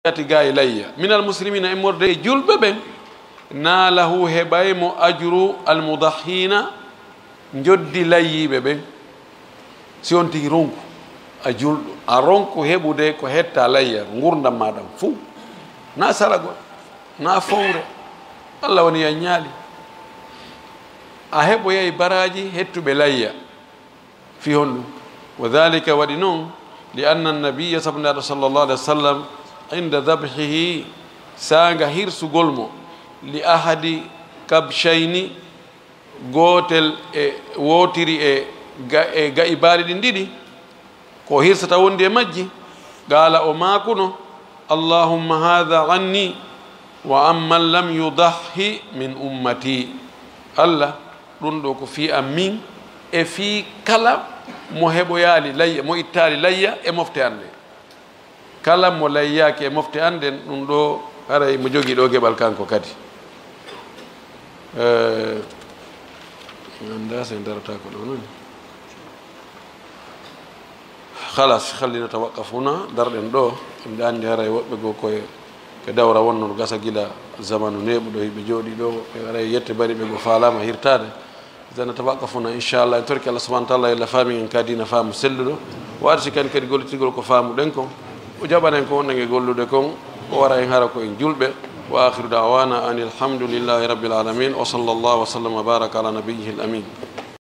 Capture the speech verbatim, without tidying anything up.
ati gaay layya, minal muslimina, immorde e julɓe ɓen, naalahu, heɓay mo, ajru almudahhina, njoddi layyiiɓe ɓen. Si on tigi ronku, a julɗo, a ronku heɓude ko hetta layya, ngurndan maa ɗan fuu, na saragol, na fowre, Alla woni yan ñaali. A heɓoyay baraaji hettuɓe layya. Fii honɗun? Wa dhalika, waɗi non, li anna annabiyya, sabu Nulaaɗo sallallahu alayhi wa sallam, inda dhabhihi, saanga hirsugol mo, li ahadi kabshayni, gootel e, wootiri e ga-, e ga'i baali ɗin ɗiɗi, ko o hirsata wondi e majji, qaala, o maakuno, "Allahumma haadha anni wa amman lam yudahhi min ummati." Alla, ɗun ɗoo ko fii an min e fii kala mo heɓoyaali layya, mo ittaali layya e mofte an ɗen. Kala mo layyaaki e mofte an ɗen, ɗun ɗoo haray mo jogii ɗoo geɓal kanko kadi. Eh, mi anndaa si en darata ko ɗoo non. Khalas, khalli natawaqqafuna, darɗen ɗoo. Miɗo anndi haray woɓɓe goo koye, ko dawra wonno no gasa gila zamanu neeɓuɗo, hiɓe jooɗii ɗoo, ɓe haray yette bari ɓe goo faalaama hirtaade. Idan natawaqqafuna, inchallah, en torki Allah subhanahu wa ta'ala, yo Allah faamin en ka diina faamu selluɗo. O arsi kan kadi gollitirgol ko faamuɗen kon. O jaɓana en ko wonɗen e gollude kon. O wara en hara ko en julɓe. Wa akhiru da'wana anil hamdulillahi rabbil alamin. Wa sallallahu wa sallam wa baraka ala nabiyyihil amin.